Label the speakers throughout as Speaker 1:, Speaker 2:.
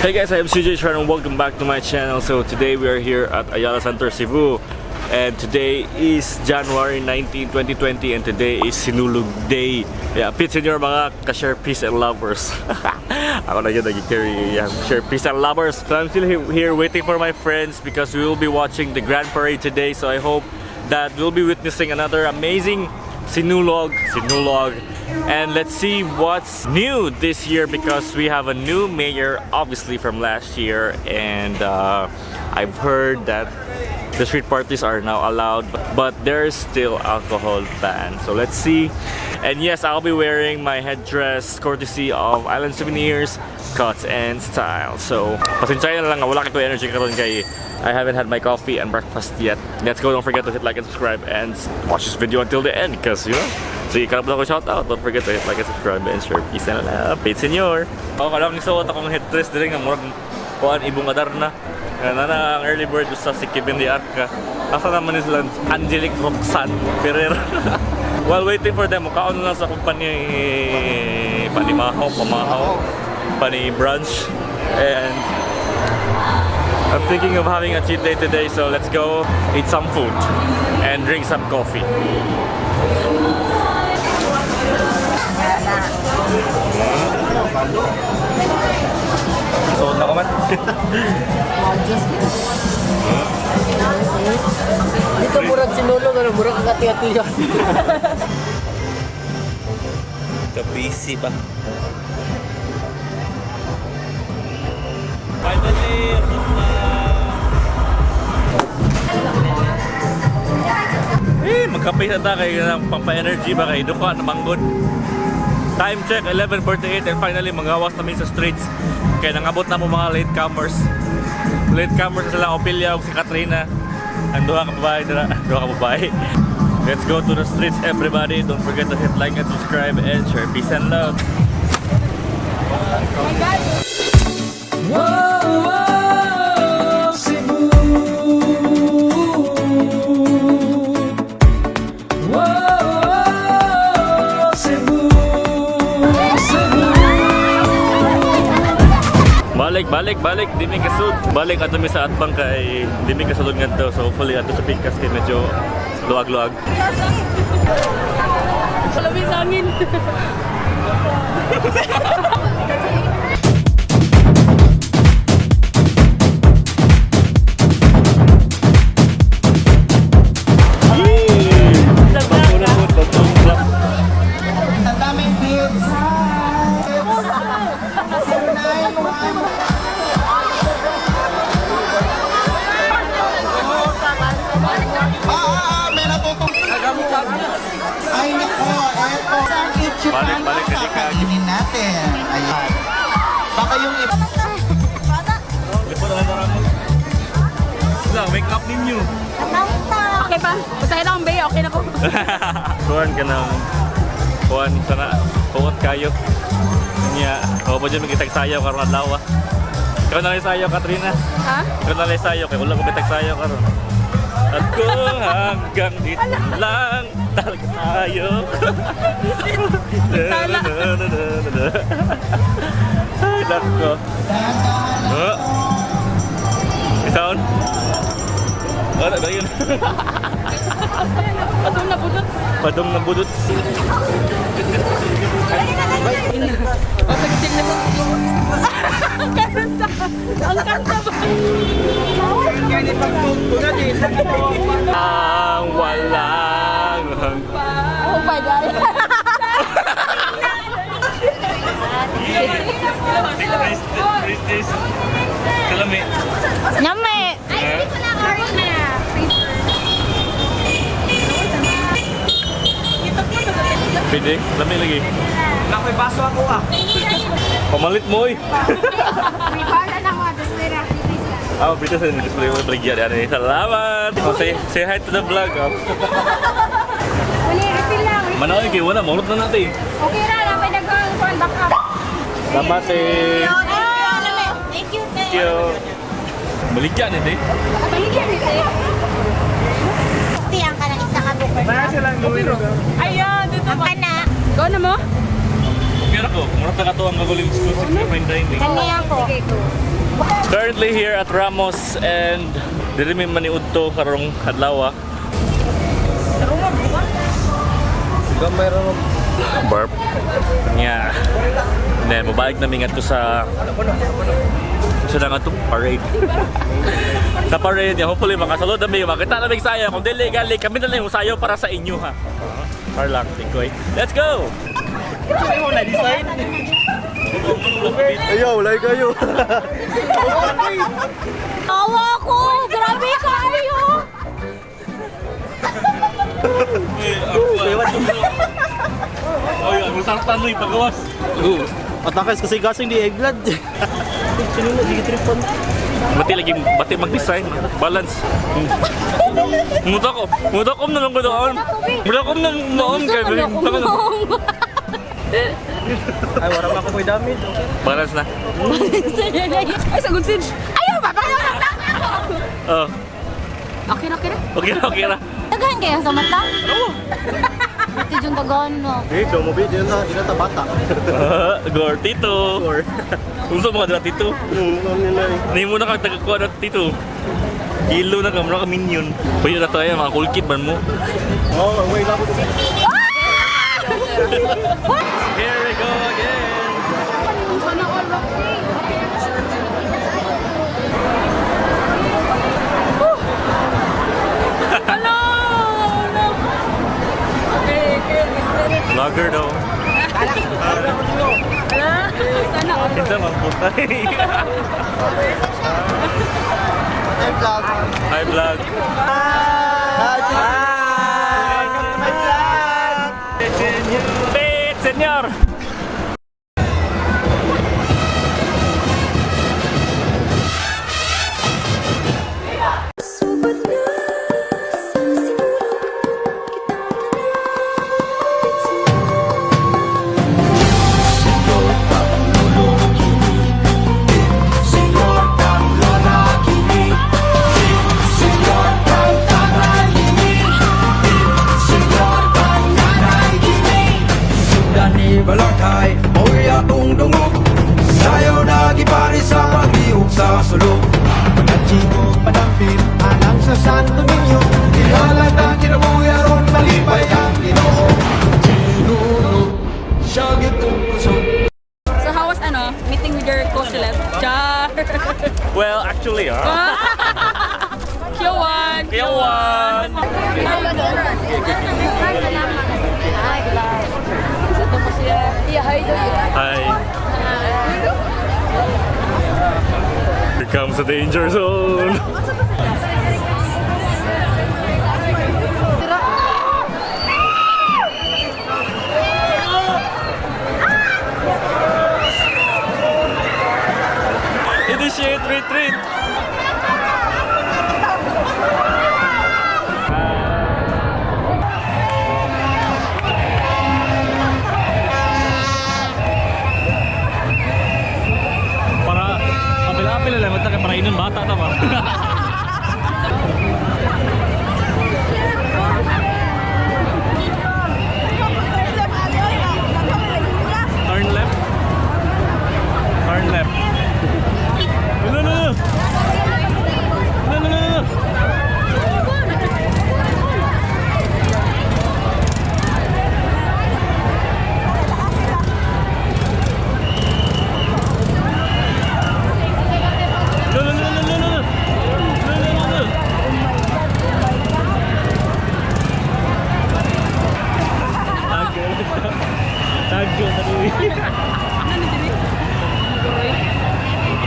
Speaker 1: Hey guys, I'm CJ Tran and welcome back to my channel. So today we are here at Ayala Center Cebu, and today is January 19, 2020, and today is Sinulog Day. Yeah, Pete Senior mga ka-share peace and lovers. Ako na yun, nag-carry, yeah, share peace and lovers. So I'm still here waiting for my friends because we will be watching the Grand Parade today. So I hope that we'll be witnessing another amazing Sinulog. And let's see what's new this year because we have a new mayor, obviously from last year, and I've heard that the street parties are now allowed, but there's still alcohol ban. So let's see. And yes, I'll be wearing my headdress courtesy of Island Souvenirs, Cuts and Style. So pasensya na lang, wala ko energy karon kay I haven't had my coffee and breakfast yet. Let's go. Don't forget to hit like and subscribe and watch this video until the end because, you know, sige, karap na ko shout out. Don't forget to hit like and subscribe and share. Peace and love. Peace, senyor. Oh, kalang isuot akong headdress diri nga murag kuan ibong adarna. Na na ang early bird sa si Kevin Di Arca. Asa naman ni sila Angelic Roxanne Ferrer. While waiting for them, mukaon na lang sa kumpanya panimahaw, pamahaw, pani brunch. And I'm thinking of having a cheat day today, so let's go eat some food and drink some coffee. So, na ko man.
Speaker 2: Dito murag sinulog, ano, murag ang ati-atihan.
Speaker 1: Kabisi ba? Finally, tapos na. Eh, magkape sa ta kay pampa-energy ba kay duka na manggod. Time check 11:48 and finally mangawas namin sa streets. Kay nangabot na mo mga latecomers. Latecomers na sila Ophelia ug si Katrina. Ang duha ka babae dira, duha ka babae. Let's go to the streets, everybody. Don't forget to hit like and subscribe and share. Peace and love.
Speaker 3: Whoa, Cebu. Whoa, Cebu, Cebu.
Speaker 1: Balik, balik, balik. Di mi kasud. Balik ato mi sa atbang kay di mi kasulod ngadto. So hopefully ato sa Pikas kay medyo luag-luag.
Speaker 4: Malamig sa angin.
Speaker 2: Ang daming kids. 091. May natutong. Ay, nako, eto. Ang itsura
Speaker 1: Balik, balik,
Speaker 2: na
Speaker 1: balik.
Speaker 2: kakainin natin. Ayan. Baka yung iba.
Speaker 1: Lipod ang ramos. Wala, wake up ninyo.
Speaker 4: Okay pa. Basahin akong bay. Okay na ko.
Speaker 1: Kuhan ka ng kuhan sana puot kayo. Nya, ako pa dyan magitag sayaw karon adlaw. Ah. Ikaw na lang sayaw, Katrina.
Speaker 4: Ha?
Speaker 1: Ikaw na lang sayaw kay wala ko bitag sayaw karon. At kung hanggang dito lang talaga tayo.
Speaker 4: Tala.
Speaker 1: Ay, nako. Oh. Sound? Wala ba yun?
Speaker 4: Patong na budot.
Speaker 1: Padong na budot.
Speaker 4: O, pagsil na ko. Ang kanta. Ang kanta ba?
Speaker 1: Ang walang hanggan.
Speaker 4: Oh my God.
Speaker 1: British. Kalami.
Speaker 4: Name.
Speaker 1: Pwede? Lami lagi.
Speaker 3: Nakoy baso ako ah.
Speaker 1: Pamalit mo eh.
Speaker 5: Wala na ako, display na.
Speaker 1: Ah, British na display mo baligya yan. Salamat! Oh, say hi to the vlog. Oh.
Speaker 5: Wala, refill lang.
Speaker 1: Manaon kay wala, maulot na natin.
Speaker 5: Okay ra, napay daghang kuan back up.
Speaker 1: Salamat eh.
Speaker 5: Thank you,
Speaker 1: Thank you. Baligya ni eh.
Speaker 5: Baligyan ni te.
Speaker 6: Ang ka ng isa ka buko.
Speaker 4: Ayan, dito
Speaker 6: Ang
Speaker 4: ba?
Speaker 6: kana.
Speaker 4: Go na mo.
Speaker 1: Okay ra ko. Mura ta kato ang gagawin exclusive na fine dining.
Speaker 6: Kani ako.
Speaker 1: Currently here at Ramos and diri mi maniud to karong adlaw.
Speaker 2: Gamay ra.
Speaker 1: Burp. Nya. Ne, mobalik na mi ngadto sa na nga to parade. Sa parade niya, hopefully makasulod na mi, makita na mi sayo. Kung dili gali, kami na lang yung sayo para sa inyo ha. Par lang, tikoy. Let's go!
Speaker 2: Ayaw, like kayo.
Speaker 6: Tawa ko! Grabe kayo!
Speaker 1: Oy, ang sartan mo ipagawas.
Speaker 2: Atakas kasi gasing di eggplant. Sino na di tripan.
Speaker 1: Bati lagi, bati mag-design, balance. Muta ko, muta ko na lang ko doon. Muta ko na noon kay
Speaker 2: Ay, wala pa ako koy damage.
Speaker 1: Balance na.
Speaker 4: Ay, sagot sin.
Speaker 6: Ayaw ba? Ayaw ba?
Speaker 1: Oh,
Speaker 4: Okay ra, okay ra.
Speaker 1: okay ra, okay ra.
Speaker 6: Daghan kayo sa mata? Ito yung daghan no.
Speaker 2: Dito mo bi, dito na, dito ta bata.
Speaker 1: Gore, tito.
Speaker 2: Gore.
Speaker 1: Unsa mga dira tito? Nimo na kag tagakuha na tito. Kilo na ka, mura ka minion. Puyo na tayo, mga cool kid man mo.
Speaker 2: Oh, wait lang ko.
Speaker 1: Here we go again.
Speaker 5: Sana all Roxy.
Speaker 4: Hello! No! Okay, okay.
Speaker 1: Vlogger daw.
Speaker 4: Sana all.
Speaker 1: Kinsa man puta.
Speaker 2: Hi vlog.
Speaker 1: Hi vlog.
Speaker 2: Hi. Welcome to my vlog.
Speaker 1: Pit, senyor.
Speaker 7: Subad na sa sinulog kitang tanan.
Speaker 3: Dani balakay, mo'y atong dungog. Sayo nagipari sa paglihok sa sulok. Pagkachigo, padampit, alang sa Santo Niño. Ihalad ang kinabuhi aron malipay ang Ginoo. Sinunog, siya gitong kusog.
Speaker 4: So how was ano, meeting with your co-celeb? Char!
Speaker 1: Well, actually, ah.
Speaker 4: Q1!
Speaker 1: Q1. Hi. Here comes the danger zone. Initiate retreat. Para apil-apil na lang ito para inon bata ta ba. Turn left. Turn left. No, no, no. No, no, no, no. No, no, no, no, no, no. No, no, no, no. Tago. Tago, tago.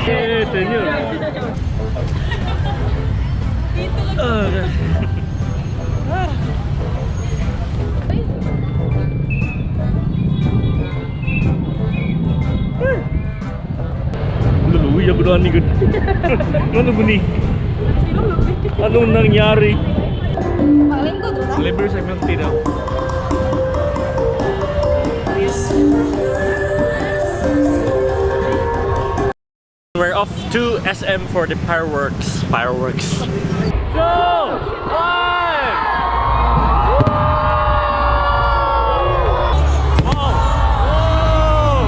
Speaker 1: Eh, senyor. Ah. Luluwi ako doon ni Good. Ano ba ni? Anong nangyari? Liver sa milk tea daw. We're off to SM for the fireworks. Fireworks. Go! Five! Whoa! Whoa!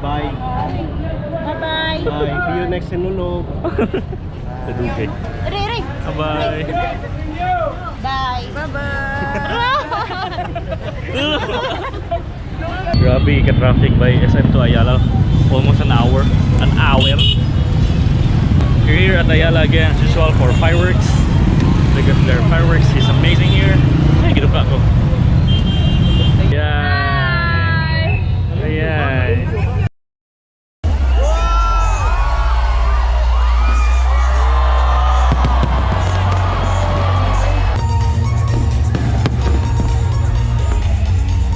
Speaker 2: Bye.
Speaker 4: Bye-bye.
Speaker 2: Bye. See you next Sinulog.
Speaker 1: Kadugay.
Speaker 6: Re, re.
Speaker 1: Bye-bye.
Speaker 6: Bye.
Speaker 1: Grabe ka-traffic by SM to Ayala. Almost an hour. An hour. We're here at Ayala again as usual for fireworks. Look at their fireworks. It's amazing here. Ay, ginuka ko. Ayan. Ayan.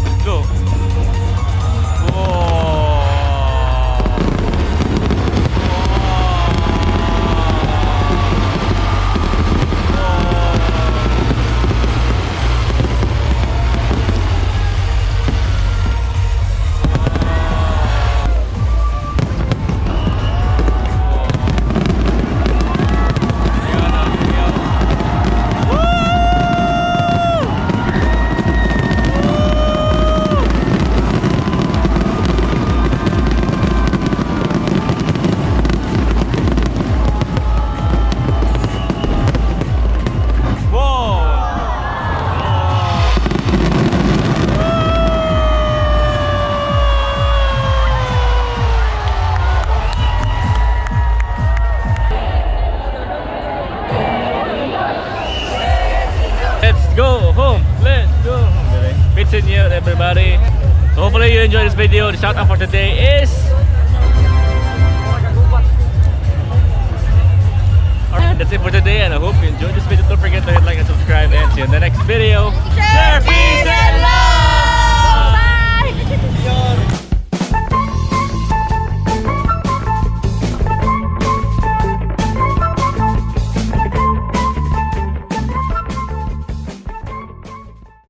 Speaker 1: Let's go. Whoa. Whoa! Let's go home. Let's go home. Peace in you, everybody. So hopefully you enjoyed this video. The shout out for today is. Alright, that's it for today, and I hope you enjoyed this video. Don't forget to hit like and subscribe, and see you in the next video. Share, peace, and